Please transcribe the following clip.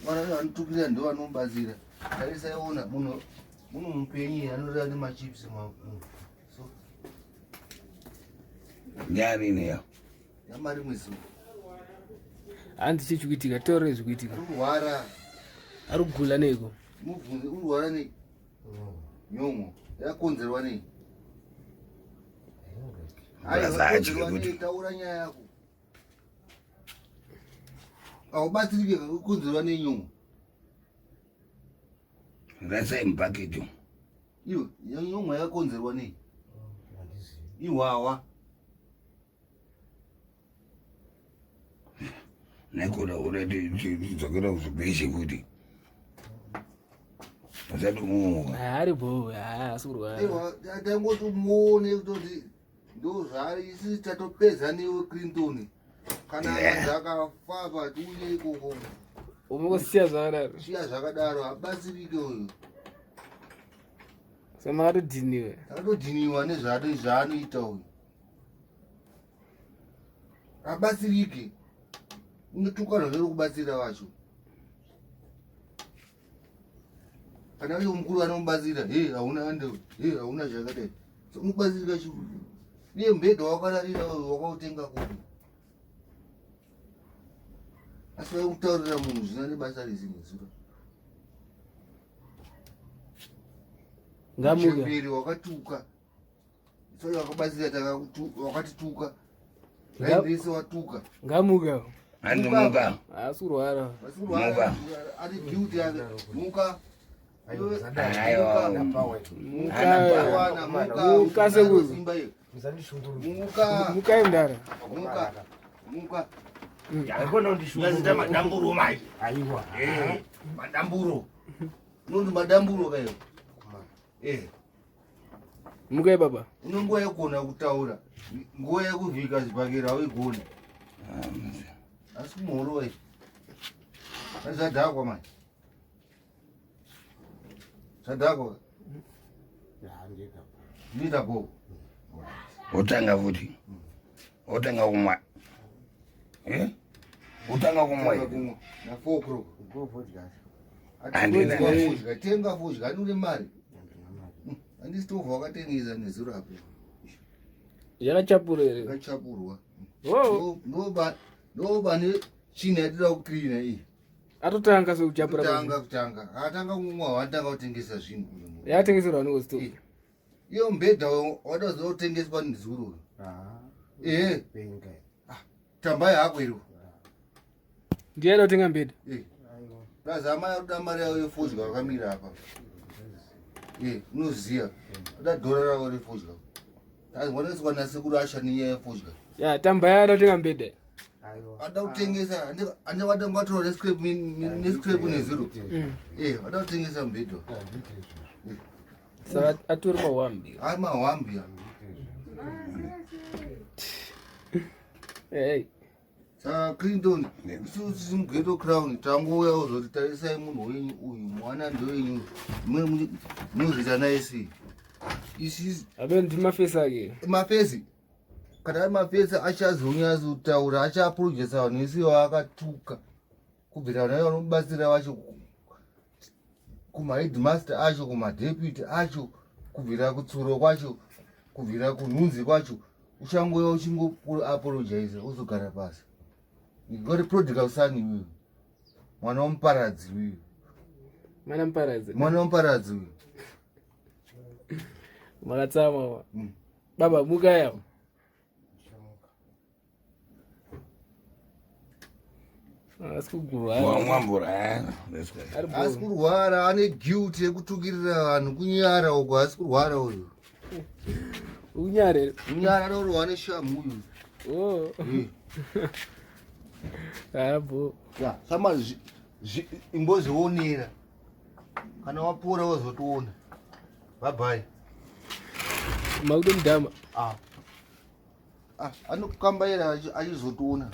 Mwana anotukirira ndo anomubatsira. Tarisaiona munhu munhu mupenyu anorira nemachips so nyari neyo yamari mwezuva hanzi chii chikuitika taurire zvikuitika urwara ari kugula neiko mubvunze urwara nei nyongo yakonzerwa nei Aiwa, taura nyaya yako haubatsirike kukonzerwa nenyongo rasai mubhaketi iwe nyongo yakonzerwa nei ihwawa nekona urati tidzokera kuzvibheshe futi usati umuka ari bho haasi kurwara tangoti muone kutoti ndozvaari isi tatopedza newe clinton kana akafa pa tiuye ikoko umukosiya zvakadaro siya zvakadaro habatsirike uyu samakatodhiniwe takatodhiniwa nezvaanoita uyu habatsirike unotuka zvazviri kubatsira vacho kana uyo mukuru anomubatsira he hauna ande he hauna zvakadai so unobatsirika chii iye mubhedha wakararira uyu wakautenga kupi asi vaikutaurira munhu zvina nebasa rezimwe zuro ngamuke wakatuka so wakabatsira wakatituka raindese watuka ngamuka hanzi muka haasi kurwara Muka. ari guilty yake muka Aiwa. Muka sekuru. Muka. Mukai mudara. Muka. Muka. Ngazita madamburo mai. Aiwa. Eh, madamburo. Unonzi madamburo kayo. Eh. Mukai baba. Une nguva yekugona kutaura. Nguva yekuvhika zvibhakera hauigoni. Asi kumhoro wai. Zvadhakwa manje. Zvadhakwa. Ndita bho. Otanga futi. Otanga kumwa. Eh? Otanga kumwa. Kumwa. Na 4 o'clock. Handina. Fodya, tenga fodya, anure mari. Handisi tovha wakatengesa nezuro apo. Yakachapura here? Yakachapurwa. Oh. Ndoba nechina yatida kucleana iyi. Atotanga sekuchapura. Kutanga kutanga. Atanga kumwa watanga kutengesa zvinhu. Yatengeserwa niko store. Iyo mbedha wada kuzotengeswa nezuro. Eh. Tambai hako iro. Ndiye anotenga mbedha. Eh. Lazama yaruda mari yavo yefodya vakamira apa. Eh, unoziya. Uda dhora ravo refodya. Wanoiswa nasekuru asha nenyaya yefodya. Ya tambai anotenga mbedha. Ada kutengesa, ande wada ngatora nescrap nescrap nezuro. Eh, ada kutengesa mbedha. Saka atori mahwambi. Ari mahwambi. Hey. Saka Clinton, isusu muGhetto Crown tangouya kuzoti tarisai munhu wenyu uyu, mwana ndewenyu, munozoita naye sei? Isi Abe ndi mafesi ake. mafesi kana ari mafesi achazonyatsotaura achaprojesa vanhu vese vaakatuka kubvira vanhu vanobatsira vacho kumaheadmaster acho kumadeputy acho kubvira kutsuro kwacho kubvira kunhunzi kwacho uchangouya uchingoapologiza uzogara pasi ngori prodigal son iwewe mwana womuparadzi uyu Mwana muparadzi. mwana womuparadzi uyu Makatsama. Baba muka yawo. Asi kugurwa. Wamwa mvura. eh? That's good. Ari asi bho. kurwara ane guilt yekutukirira vanhu kunyara uko asi kurwara uyu Unyare. kunyara anorohwa neshamhu uyu Oh. Ah bho. Ya, sama imbozvionera kana wapora wozotiona bye Makuto mudhama. ah. Ah, anokambaira achizotiona.